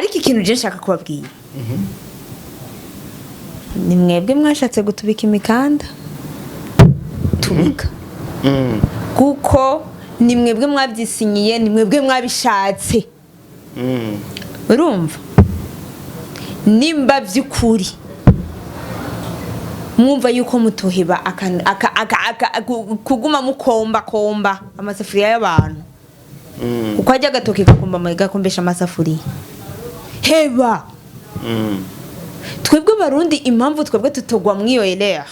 Ariko ikintu je nshaka kubabwira, ni mwebwe mwashatse gutubika imikanda, tubika, kuko ni mwebwe mwabyisinyiye, ni mwebwe mwabishatse. Urumva, nimba by'ukuri mwumva yuko mutoheba kuguma mukomba komba amasafuriya y'abantu, kuko ajya agatoki gakomba, gakombesha amasafuriya, heba. Twebwe Barundi, impamvu twebwe tutogwa mw'iyo erreur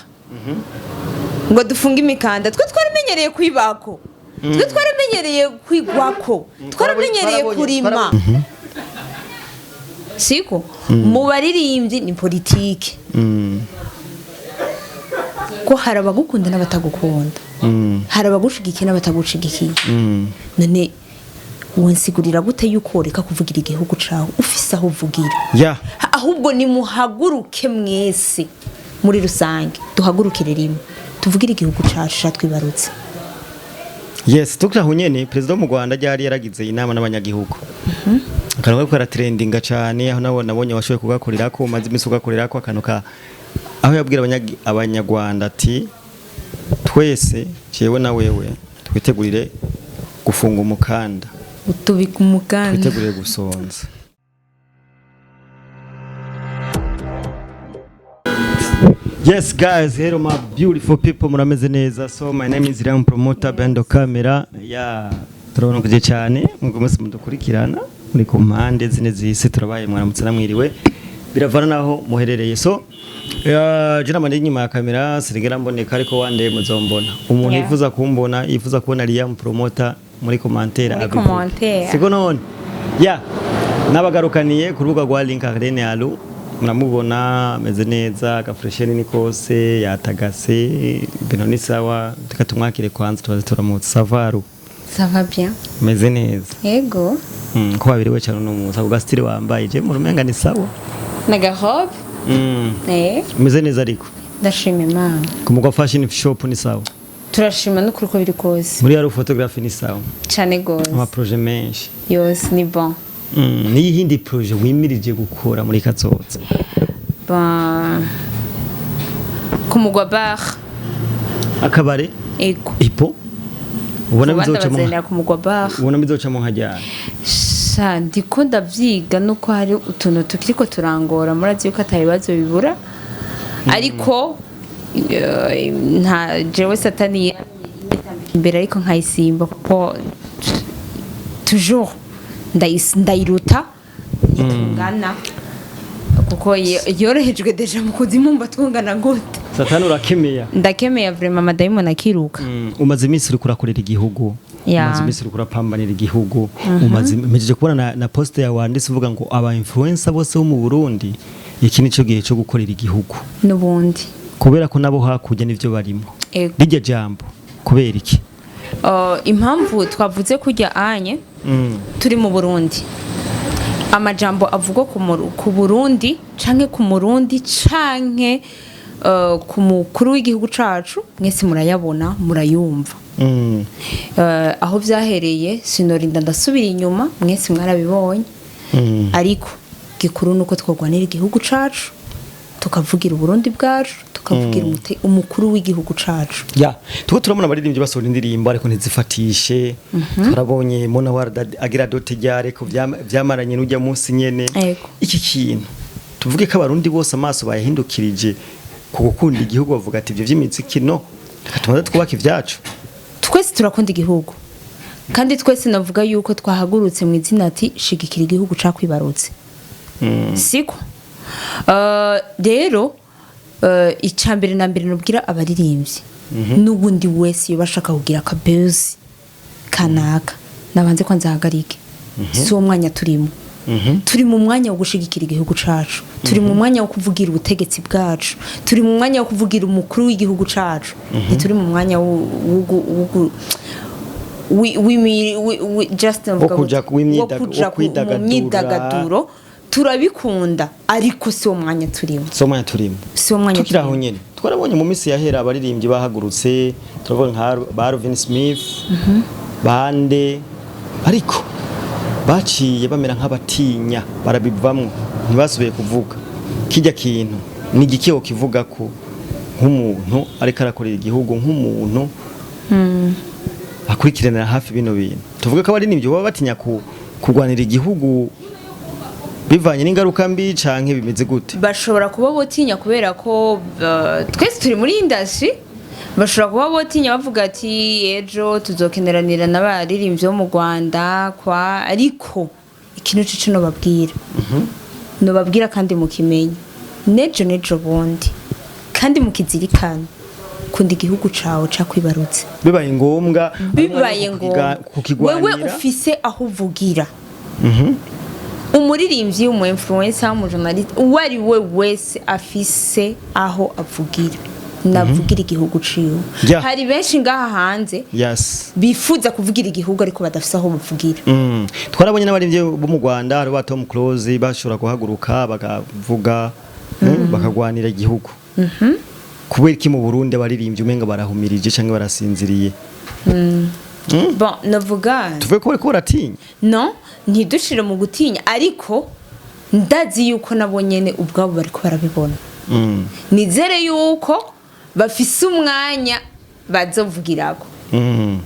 ngo dufunge imikanda, twe twaramenyereye kwibako, twe twaramenyereye kwigwako, twaramenyereye kurima. Siko mu baririmbyi ni politike, ko hari abagukunda n'abatagukunda, hari abagushigikiye n'abatagushigikiye. None wonsigurira gute yuko woreka kuvugira igihugu cawe ufise aho uvugira? Ahubwo nimuhaguruke mwese muri rusange, duhagurukire rimwe, tuvugire igihugu cacu catwibarutse. Yes, tukiri aho nyene, perezida wo mu Rwanda ryari yaragize inama n'abanyagihugu, akantu kariko karatrendinga cane, aho nabo nabonye washoboye kugakorerako, umaze imisi ugakorerako, akantu ka aho yabwira abanyarwanda ati: "Twese, jewe na wewe, twitegurire gufunga umukanda." Utubika umukanda. Twitegurire gusonza. Yes guys, hello my beautiful people, murameze neza? So my name is Ram Promoter Bendo Camera. Ya, turabona kuje cyane, mugo mwese mudukurikirana muri ku mpande zine zisi, turabaye mwaramutse namwiriwe, biravana naho muherereye. So ya jina mandi inyuma ya kamera sinigera mboneka, ariko wande muzombona. Umuntu yifuza kumbona, yifuza kubona Liam Promoter, muri commentaire Muri abivuge. commentaire. Siko none? Ya, nabagarukaniye ku rubuga rwa Link Academy Alu, muramubona ameze neza, agafuresheni ni kose, yatagase, ibintu ni sawa. Reka tumwakire kwanza, tubaze turamutse. Savaru? Ça va bien. Ameze neza? Yego. Ko wabiriwe cyane uno munsi, ako gasitiri wambaye je mu rumenga ni sawa. N'agarobe. Umeze neza ariko? Ndashima Imana. Ku mugwa fashion shop ni sawa? Turashima n'ukuri uko biri kose. Muri Yaro photography ni sawa? Cane gose. Ama projet menshi? Yose ni bon. Niyi yindi projet wimirije gukora muri kazoza? Bon, ku mugwa bar. Akabare? Ego. Ipo ubona Ubu bizocamo? ndabazanira ku mugwa bar. Ubona bizocamo nkajyana? Sha, ndiko ndavyiga, nuko hari utuntu tukiriko turangora, murazi yuko ata bibazo bibura, ariko nta jewe satani yitambika imbere, ariko nkayisimba, kuko toujours ndayiruta, ntitungana, kuko yorohejwe déjà mu kuzimumba, twungana gute? Satani urakemeye. Ndakemeye vraiment, amadayimoni akiruka. Umaze iminsi uriko urakorera igihugu, umaze iminsi uriko urapambanira igihugu, umaze mpejeje kubona na poste yawe wanditse uvuga ngo aba influencer bose bo mu Burundi, iki nico gihe cyo gukorera igihugu. N'ubundi. Kubera ko nabo hakurya nivyo barimo. Ego. Rirya jambo kubera iki? Impamvu twavuze kurya anye, turi mu Burundi, amajambo avugwa ku Burundi canke ku Murundi canke ku mukuru w'igihugu cacu, mwese murayabona, murayumva. Aho vyahereye sinorinda ndasubira inyuma, mwese mwarabibonye. Ariko gikuru nuko twogwanira igihugu cacu, tukavugira Uburundi bwacu, tukavugira umukuru w'igihugu cacu. Ya, tuko turabona abaririmbyi basohora indirimbo ariko ntizifatishe. Turabonye Mona Warda agira dote ryare ko vyamaranye n'ujya munsi nyene. Ego. Iki kintu tuvuge ko abarundi bose amaso bayahindukirije ku gukunda igihugu, bavuga ati: "Ivyo vy'imiziki no reka tumaze twubake ivyacu." Twese turakunda igihugu, kandi twese navuga yuko twahagurutse mu izina ati: "Shigikira igihugu cakwibarutse." Siko? Rero icya mbere na mbere nubwira abaririmbyi n'ubundi wese iyo bashaka kugira akabezi kanaka, nabanze kwanza ahagarike. Si uwo mwanya turimo. Turi mu mwanya wo gushigikira igihugu cacu, turi mu mwanya wo kuvugira ubutegetsi bwacu, turi mu mwanya wo kuvugira umukuru w'igihugu cacu. Ntituri mu mwanya just navuga Wo kuja gute? Wo kuja wo kwidagadura. mu myidagaduro turabikunda, ariko si wo mwanya turimo. Si wo mwanya turimo. Si wo mwanya Tukiri aho turimo. nyene, twarabonye mu minsi yahera abaririmbyi bahagurutse, turabona nka ba Alvin Smith bande, ariko Baciye bamera nk'abatinya, barabivamwo, ntibasubiye kuvuga. Kijya kintu ni igiki kivuga ko nk'umuntu ariko arakorera igihugu, nk'umuntu akurikiranira hafi bino bintu, tuvuge ko abaririmbyi baba batinya kurwanira igihugu bivanye n'ingaruka mbi, canke bimeze gute? Bashobora kuba botinya kubera ko twese turi muri industry. Bashobora kuba botinya bavuga ati ejo tuzokeneranira n'abaririmbyi bo mu Rwanda kwa. Ariko ikintu cico nobabwira, nobabwira kandi mukimenye nejo nejo bundi kandi mukizirikana: kunda igihugu cawe cakwibarutse. Bibaye ngombwa. Bibaye ngombwa, wewe Kukigwanira. ufise aho uvugira, umuririmbyi, umu influencer, umu journaliste, uwo ari we wese afise aho avugira, navugira igihugu ciwe. Hari benshi ngaha hanze bifuza kuvugira igihugu ariko badafise aho bavugira. Twarabonye n'abaririmbyi bo mu Rwanda, hari ba Tom Close, bashobora guhaguruka bakavuga, bakagwanira igihugu. Kubera iki mu Burundi abaririmbyi umenga barahumirije canke barasinziriye? Bon, navuga Tuvuge ko bariko baratinya? No, ntidushire mu gutinya, ariko ndazi yuko nabo nyene ubwabo bariko barabibona. Nizere yuko bafise umwanya bazovugirako,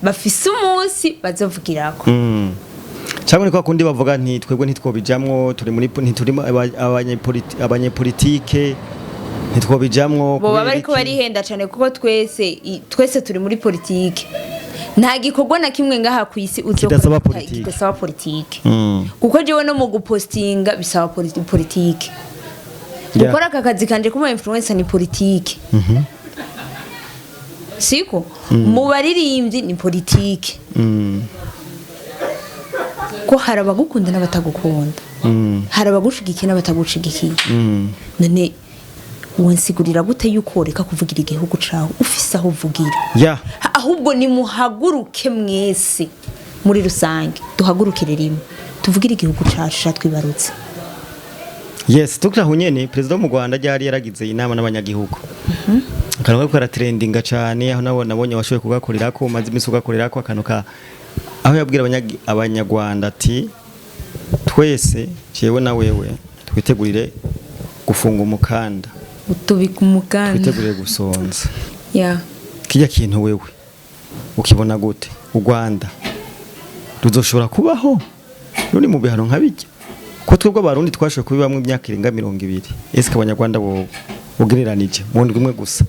bafise umunsi bazovugirako. Cyangwa ni kwa kundi bavuga nti twebwe ntitwobijamwo, turi muri, ntituri abanyepolitike, ntitwobijamwo. Boba Kubera bariko iki? barihenda cane, kuko twese turi muri politike. Nta gikorwa na kimwe ngaha ku isi uzokora Kidasaba politike. kidasaba politike, kuko jewe no mu gupostinga bisaba politike. Gukora aka kazi kanje kuba influencer ni politike, siko? Mu baririmbyi ni politike, ko hari abagukunda n'abatagukunda, hari abagushigikiye n'abatagushigikiye. None wansigurira gute yuko woreka kuvugira igihugu cawe ufise aho uvugira? Ahubwo nimuhaguruke mwese muri rusange, duhagurukire rimwe, tuvugire igihugu cacu catwibarutse. Yes, tukira aho nyene, perezida wo mu Rwanda ryari yaragize inama n'abanyagihugu, akantu kariko karatrendinga cane, aho nabo nabonye washoboye kugakorerako, umaze imisi ugakorerako, akantu ka aho yabwira abanyarwanda ati twese, jewe na wewe, twitegurire gufunga umukanda, utubika umukanda, twitegurire gusonza. Kijya kintu wewe ukibona gute? U Rwanda ruzoshobora kubaho ruri mu bihano nka bijya, ko twebwe Abarundi twashoboye kubibamwo imyaka irenga 20? Ese Abanyarwanda bo ugereranije mu ndwi imwe gusa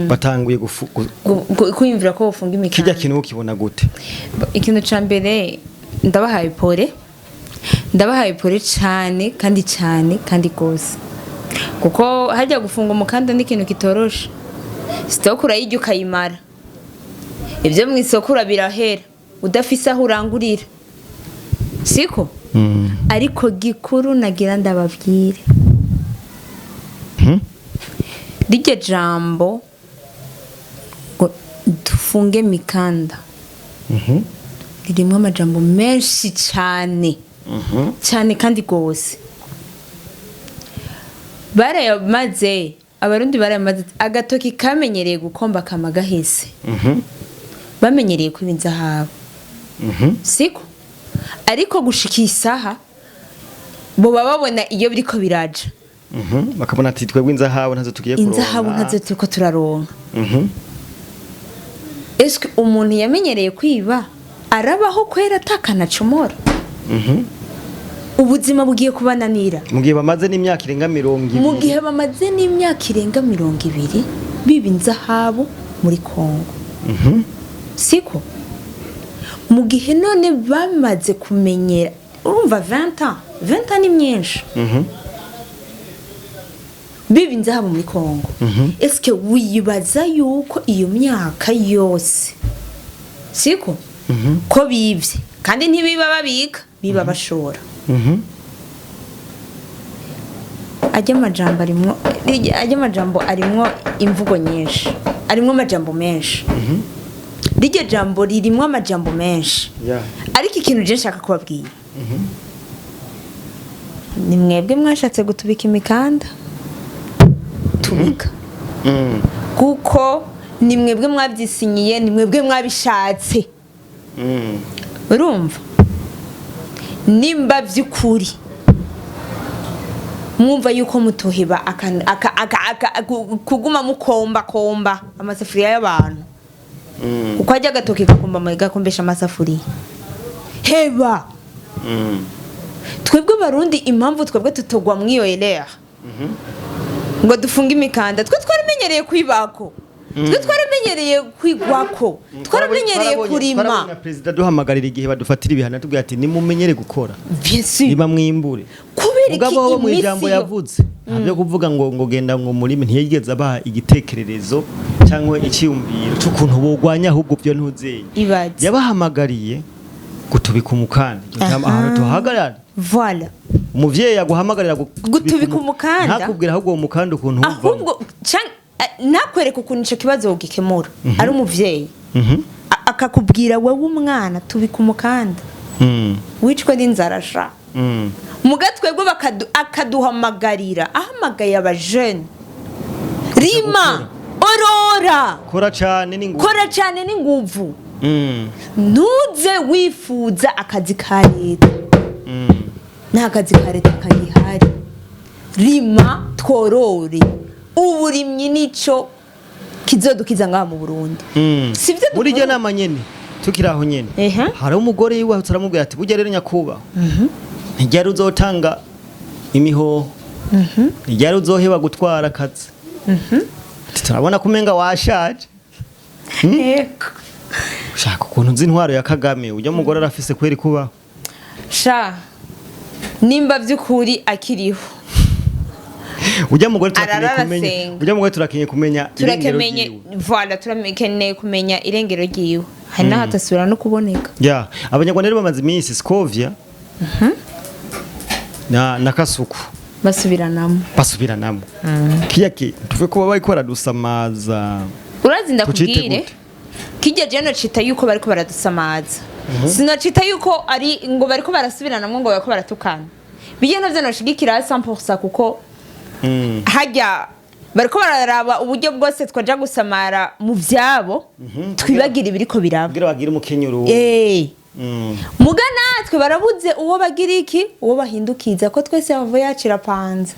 batanguye Kwiyumvira ko bofunga kijya imikanda? kintu ukibona gute? Ikintu ca mbere, ndabahaye pole, ndabahaye pole cane kandi cane kandi gose, kuko harya gufunga umukanda ni ikintu kitoroshe. Stock urayirya ukayimara, ibyo mu isoko urabirahera udafise aho urangurira, siko? Ariko gikuru nagira ndababwire, rirya jambo ngo dufunge mikanda ririmo amajambo menshi cyane cyane kandi rwose. Barayamaze, Abarundi barayamaze. Agatoki kamenyereye gukomba kama gahese. Bamenyereye kuba inzahabu, siko? Ariko gushika isaha boba babona iyo biriko biraja. Bakabona ati twebwe inzahabu ntazo tugiye kuronka. Inzahabu ntazo turiko turaronka. Eske umuntu yamenyereye kwiba arabaho kwera atakanacumura? Ubuzima bugiye kubananira. Mu gihe bamaze n'imyaka irenga 20. Mu gihe bamaze n'imyaka irenga 20 biba inzahabu muri Kongo, siko? Mu gihe none bamaze kumenyera, urumva 20 ans, 20 ans ni myinshi, biba inzahabu muri Kongo. Eske wibaza yuko iyo myaka yose, siko, ko bivye kandi ntibiba babika, biba bashora? Ajya amajambo arimwo imvugo nyinshi, arimwo amajambo menshi. Rirya jambo ririmwo amajambo menshi. Ariko ikintu je nshaka kubabwira ni mwebwe mwashatse gutubika imikanda, tubika, kuko ni mwebwe mwabyisinyiye, ni mwebwe mwabishatse. Urumva Nimba vy'ukuri mwumva yuko mutoheba kuguma mukomba komba amasafuriya y'abantu, uko ajya agatoki gakomba, gakombesha amasafuriya, heba. Twebwe Barundi, impamvu twebwe tutogwa mw'iyo erreur ngo dufunge imikanda, twe twaramenyereye kwibako, twe twaramenyereye kwigwako, twaramenyereye kurima. Twarabonye na perezida duhamagarira igihe badufatira ibihano, atubwira ati: "Nimumenyere gukora, Bien sûr. niba mwimbure." Kubera iki? Mugabo wo mu Iminsi ijambo yo yavuze ntabyo kuvuga ngo genda ngo murime, ntiyigeze abaha igitekererezo cyangwa icyiyumviro cy'ukuntu bogwanya ahubwo byo ntuzeye. Ibaze. Yabahamagariye gutubika umukanda. Iryo jambo, ahantu tuhagarara. Voilà. Umuvyeyi yaguhamagarira Gutubika umukanda. Ntakubwira ahubwo uwo mukanda ukuntu wuvamo. Ahubwo nakwereka ukuntu ico kibazo wogikemura ari umuvyeyi. Akakubwira: "Wowe umwana, tubika umukanda, wicwe n'inzara sha." Muga twebwe akaduhamagarira, ahamagaye abajene: "Rima, orora." Kora cane n'ingufu. Kora cane n'inguvu. Ntuze wifuza akazi ka leta. Nta kazi ka leta kagihari. Rima, tworore. Uburimyi nico kizodukiza ngaha mu Burundi. Sivyo? Muri iryo Dukora. nama nyene, tukiri aho nyene, hari umugore yiwahutse aramubwira ati: "Burya rero nyakubahwa, ntiryari uzotanga imihoho, ntiryari uzoheba gutwara akazi?" Ati: "Turabona ko umenga washaje." Yego. Ushaka ukuntu uzi intwaro ya Kagame, ujya mugore arafise kweri kubaho. Sha, nimba by'ukuri akiriho, Ujya mugore turakeneye ararara kumenya asenga. Ujya mugore turakeneye kumenya irengero Turakemenye. ryiwe. Voilà, turakeneye kumenya irengero ryiwe. Hari n'aho atasubira no kuboneka. Ya, Abanyarwanda rero bamaze iminsi Scovia na Kasuku basubiranamo. Basubiranamo. Kiya ki tuve kuba bariko baradusamaza. Urazi, Tucite ndakubwire, gute? kijya je nocita yuko bariko baradusamaza, sinocita yuko ari ngo bariko barasubiranamwo, ngo bariko baratukana. Bijya navyo noshigikira 100%, kuko hajya bariko bararaba uburyo bwose twaja gusamara mu vyabo, twibagira ibiriko biraba. Kugira bagire umukenyuro. Muga natwe barabuze uwo bagira iki, uwo bahindukiza, ko twese yavuye yacira panza.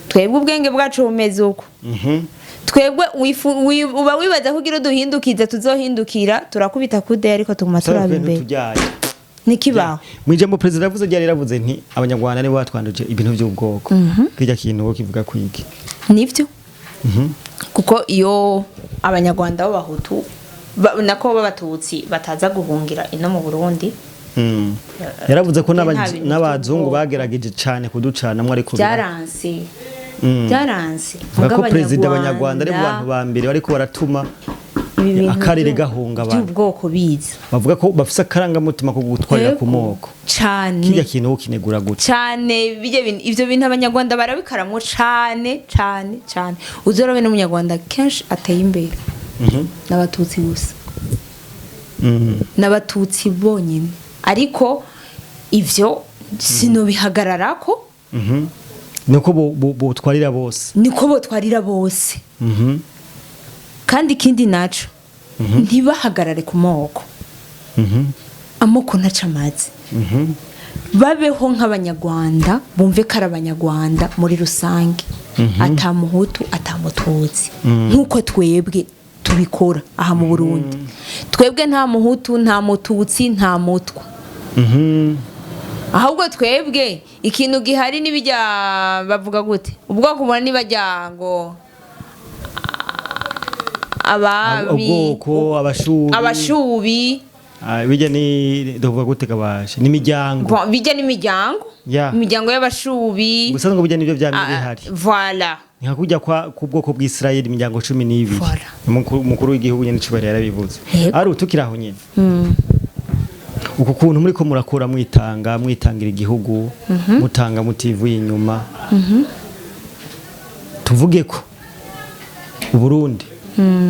Twebwe ubwenge bwacu bumeze uko. Twebwe uba wibaza kugira uduhindukize, tuzohindukira turakubita kude, ariko tuguma turaba imbere. Tujyaye. Nikibaho. Mu ijambo perezida yavuze ryari, yaravuze nti Abanyarwanda nibo batwanduje ibintu by'ubwoko. Kijya kintu wo kivuga kwiki? Nivyo, kuko iyo Abanyarwanda b'Abahutu nako b'Abatutsi bataza guhungira ino mu Burundi. Yaravuze ko Nta bintu n'abazungu by'ubwoko. bagerageje cyane kuducanamwo, ariko Byaranse, byaranse. Vuga ko Muga perezida, Abanyarwanda ari bo bantu ba mbere bariko baratuma ibi bintu akarere gahungabana. by'ubwoko biza. Bavuga ko bafise akarangamutima ko gutwarira ku Yego. moko. Cane. Kirya kintu wo kinegura gute? Cane. Bijya bintu, ivyo bintu Abanyarwanda barabikaramwo cane cane cane. Uzorabe n'Umunyarwanda kenshi ateye imbere n'Abatutsi gusa, n'Abatutsi bonyine. Ariko ivyo sinobihagararako. Niko botwarira bose. Niko botwarira bose. Kandi ikindi naco, ntibahagarare ku moko. Amoko ntaca amazi. Babeho nk'Abanyarwanda, bumve ko ari Abanyarwanda muri rusange, atamuhutu, atamututsi, nk'uko twebwe tubikora aha mu Burundi. Twebwe nta muhutu, nta mututsi, nta mutwa. Ahubwo twebwe ikintu gihari n'ibijya bavuga gute, ubwoko ubona nibajya ngo abami, Ubwoko Abashubi. Abashubi. Ah, bijya ni ndavuga gute kabashe n'imiryango. Bon, bijya n'imiryango. Imiryango y'Abashubi. Gusa ngo bijya nibyo byamye Ah, bihari. Voilà. Ni nka kujya kwa ku bwoko bw'Isirayeli, imiryango 12. Voilà. Umukuru w'igihugu nyene icubahiro yarabivuze. Yego. Ari utukiri aho nyene, uku kuntu muriko murakora, mwitanga, mwitangira igihugu, mutanga mutivuye inyuma, tuvuge ko Uburundi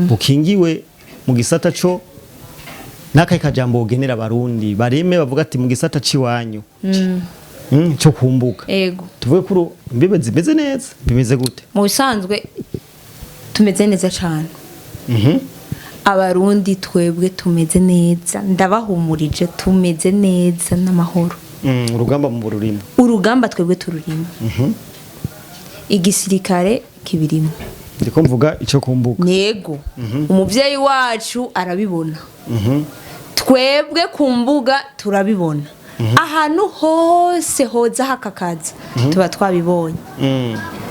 bukingiwe mu gisata co n'akahe kajambo wogenera Abarundi bareme bavuga ati mu gisata c'iwanyu cyo kumbuka? Ego. Tuvuge ko imbibe zimeze neza, bimeze gute? Mu bisanzwe tumeze neza cyane. Abarundi twebwe tumeze neza, ndabahumurije, tumeze neza n'amahoro. Urugamba mu rurimo. Urugamba twebwe tururimo, igisirikare kibirimo. Ndiko mvuga ico kumbuga. Nego umuvyeyi wacu arabibona, twebwe ku mbuga turabibona, ahantu hose hoza hakakaza tuba twabibonye.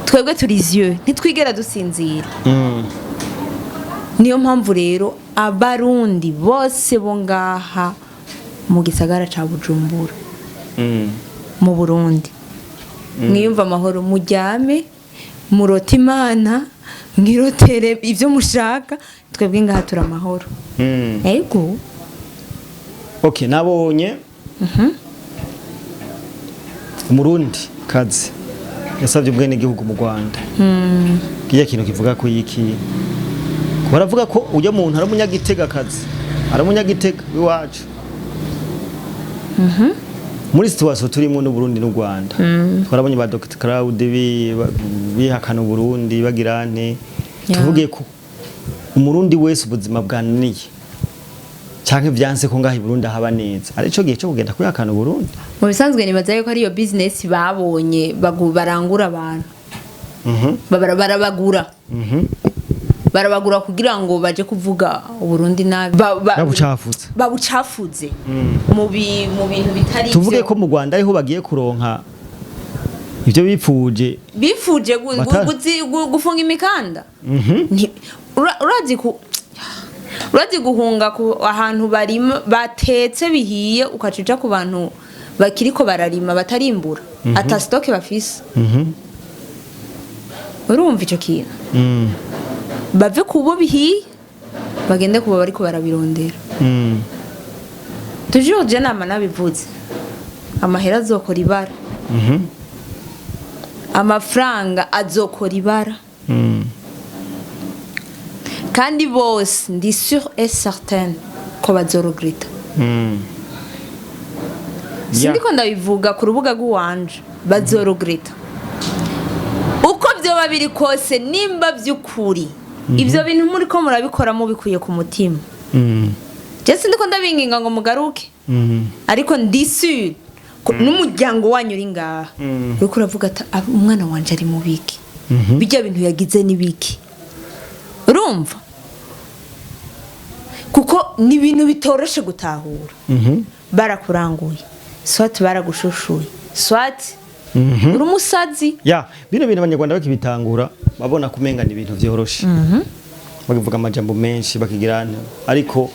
Twebwe turi yeux, ntitwigera dusinzira. Niyo mpamvu rero Abarundi bose bo ngaha mu gisagara ca Bujumbura, mu Burundi, mwiyumva amahoro, muryame murote Imana, mwirotere ibyo mushaka. Twebwe ngaha turi amahoro. Ego. Okay, nabonye Umurundi kazi yasabye ubwene gihugu mu Rwanda. Kiya kintu kivuga ko iki baravuga ko ujya muntu ari umunyagitega kazi, ari umunyagitega iwacu. Muri situation turimo n'u Burundi n'u Rwanda, twarabonye ba Dr Claude bihakana Burundi bagira nte. Tuvuge ko Umurundi wese ubuzima bwananiye canke vyanse ko ngaha i Burundi haba neza, arico gihe cyo kugenda kwihakana Burundi? Mu bisanzwe nibaza yuko ari iyo business babonye, barangura abantu. Barabagura, barabagura kugira ngo baje kuvuga Uburundi nabi. Babucafuze. Babucafuze mu bintu bitari Tuvuge ivyo. ko mu Rwanda ariho bagiye kuronka ivyo bipfuje. Bifuje gufunga imikanda. Urazi guhunga ku ahantu barima batetse bihiye, ukaca uja ku bantu bakiriko bararima batarimbura, ata stock bafise? Urumva ico kintu? Bave kubo bihiye, bagende kubo bariko barabirondera. Toujours je nama nabivuze, amahera azokora ibara. Amafaranga azokora ibara. Kandi bose ndi sûr et certain ko bazorogreta. Sindiko ndabivuga ku rubuga rw'uwanje, bazorogreta uko byoba biri kose, nimba by'ukuri ibyo bintu muri ko murabikora mubikuye ku mutima. Je sindiko ndabinginga ngo mugaruke, ariko ndi sûr ko n'umuryango wanyu uri ngaha uriko uravuga ati: "Umwana wanje ari mu biki? Bijya bintu yagize ni biki?" Urumva, kuko ni ibintu bitoroshe gutahura. Barakuranguye, soit baragushushuye, soit uri umusazi. Ya, bino bintu Abanyarwanda bakibitangura babona kumenga ni ibintu vyoroshe, bakivuga amajambo menshi bakigira ariko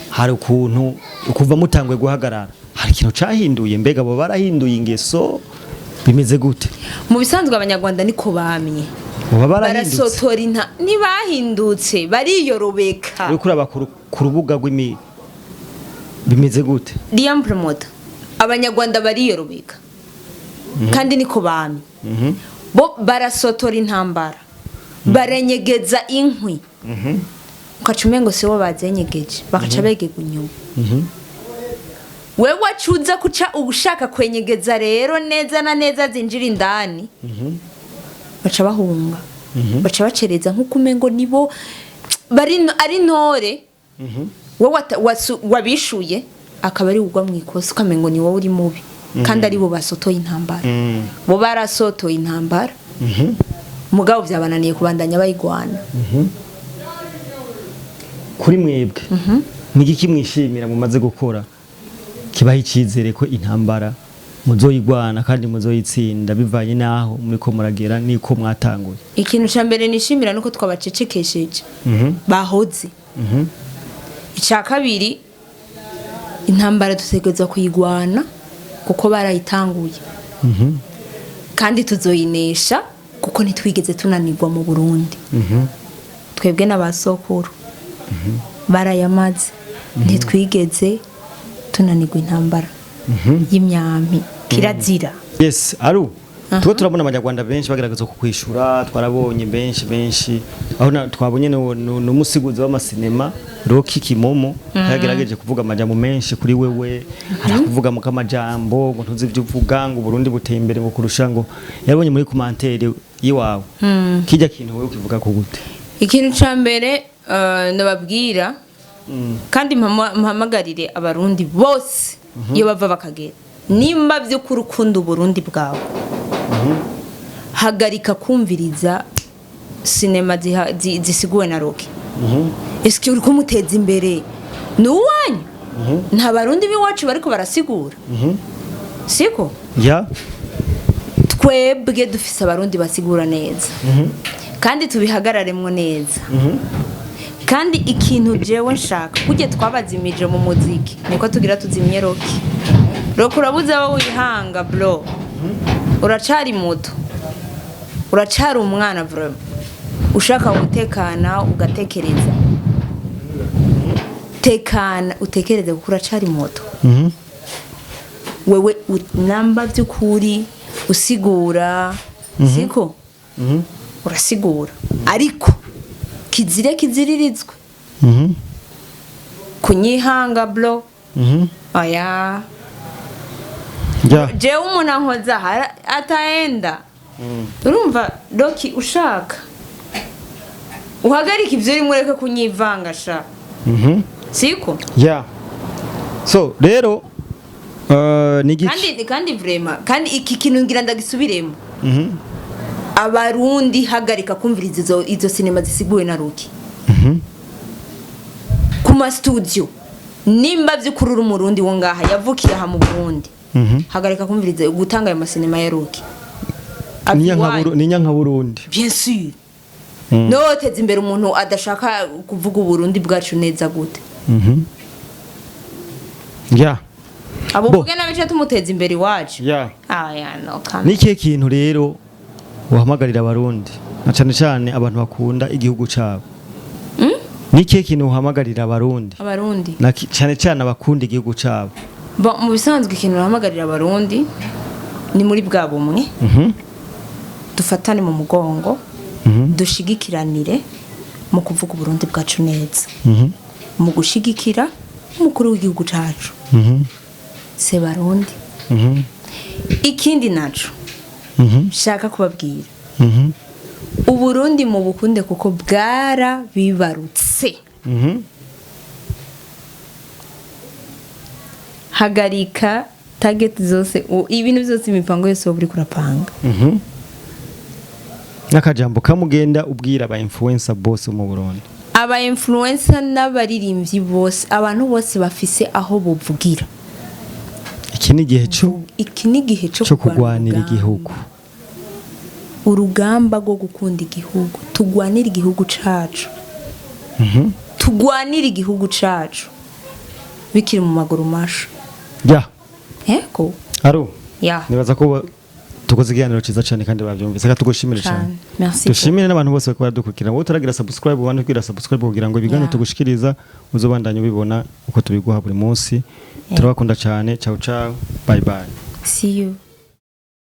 hari ukuntu kuva mutanguye guhagarara hari ikintu cahinduye. Mbega bo barahinduye ingeso, bimeze gute? Mu bisanzwe Abanyarwanda niko bamye. Boba barahindutse? Barasotora inta, ntibahindutse, bariyorobeka. Uriko uraba ku rubuga rw'imi bimeze gute? Liam Promoter, Abanyarwanda bariyorobeka kandi niko bamye. Bo barasotora intambara, baranyegeza inkwi, ukaca umengo sibo bazenyegeje, bakaca begega inyuma. Wewe wacuza kuca ushaka kwenyegeza rero neza na neza zinjira indani, baca bahunga, baca bacereza nk'uko umengo nibo bari ari ntore. Wowe wabishuye akaba ari ugwa mu ikosa, ukamengo ni wowe uri mubi kandi ari bo basotoye intambara. Bo barasotoye intambara, mugabo byabananiye kubandanya bayigwana. Kuri mwebwe ni igiki mwishimira mumaze gukora kibaha icyizere ko intambara muzoyigwana kandi muzoyitsinda, bivanye n'aho muriko muragera niko mwatanguye? Ikintu cya mbere nishimira nuko twabacecekesheje bahoze. Icya kabiri, intambara dutegerezwa kuyigwana kuko barayitanguye, kandi tuzoyinesha kuko ntitwigeze tunanirwa mu Burundi. Twebwe n'abasokuru barayamaze, ntitwigeze tunanirwa intambara y'imyampi, kirazira. Yes, aru tuba turabona Abanyarwanda benshi bagerageza kukwishura, twarabonye benshi benshi aho twabonye n'umusiguzi w'amasinema Rocky Kimomo yagerageje kuvuga amajambo menshi kuri wewe, arakuvuga mu kamajambo ngo ntuzi ibyo uvuga, ngo Burundi buteye imbere ngo kurusha, ngo yabonye muri commentaire yiwawe. Kijya kintu wewe ukivuga ko gute? Ikintu cya mbere nababwira kandi mpamagarire Abarundi bose iyo bava bakagera. Nimba by'ukuri ukunda Uburundi bwawe, hagarika kumviriza sinema zisiguwe na Rocky. Eske uri kumuteza imbere? Ni uwanyu, nta Barundi b'iwacu bariko barasigura, siko? Ya. Twebwe dufise Abarundi basigura neza, kandi tubihagararemwo neza. Kandi ikintu jewe nshaka kurya, twabazimije mu muziki, niko tugira tuzimye Rocky. Rocky, urabuze aho wihanga, bro. Uracari muto, uracari umwana vraiment. Ushaka gutekana, ugatekereza, tekana utekereze, kuko uracari muto. Wewe namba by'ukuri usigura, siko? Urasigura, ariko kizire kiziririzwe kunyihanga, bro. Oya. Ya. Jewe umuntu ankoza ataenda. Urumva, Rocky, ushaka uhagarika ibyo urimo, ureke kunyivanga sha. Siko? Ya, so rero ni igiki? Kandi vraiment, kandi iki kintu ngira ndagisubiremo: Abarundi, hagarika kumviriza izo sinema zisiguwe na Rocky ku ma studio. Nimba by'ukuri uri Umurundi wo ngaha, yavukiye aha mu Burundi, hagarika kumviriza gutanga ayo masinema ya Rocky. Ni nyankaburundi. Bien sûr. Noteza imbere umuntu adashaka kuvuga Uburundi bwacu neza gute? Ya. Abo Bo. uvuge nabi, ce tumuteza imbere iwacu? Ya. Aya no kama. Ni ikihe kintu rero uhamagarira Abarundi, na cyane cyane abantu bakunda igihugu cyabo? Ni ikihe kintu uhamagarira Abarundi? Abarundi. Na cyane cyane abakunda igihugu cyabo. Bon, mu bisanzwe ikintu urahamagarira Abarundi ni muri bwa bumwe, dufatane mu mugongo, dushigikiranire mu kuvuga Uburundi bwacu neza, mu gushigikira umukuru w'igihugu cacu, Sebarundi. Ikindi naco shaka kubabwira, Uburundi mu bukunde, kuko bwarabibarutse. Hagarika target zose, ibintu byose, imipango yose wowe uriko urapanga. N'akajambo kamugenda ubwira aba influencer bose mu Burundi. Aba influencer n'abaririmbyi bose, abantu bose bafise aho buvugira, iki ni igihe cyo iki ni igihe cyo cyo kurwana kurwanira urugamba. igihugu. Urugamba rwo gukunda igihugu. Tugwanire igihugu cacu, tugwanire igihugu cacu bikiri mu maguru masha. Ya. Yego. Aro. Ya. Nibaza ko tukoze ikiganiro cyiza cyane kandi babyumvise. Reka tugushimire cyane. Cyane. Merci. Dushimire n'abantu bose bariko baradukurikirana. Wowe utaragira subscribe, ubane kugira subscribe kugira ngo ibiganiro tugushikiriza uzobandanye ubibona uko tubiguha buri munsi. Turabakunda cyane. Ciao ciao, bye bye. See you.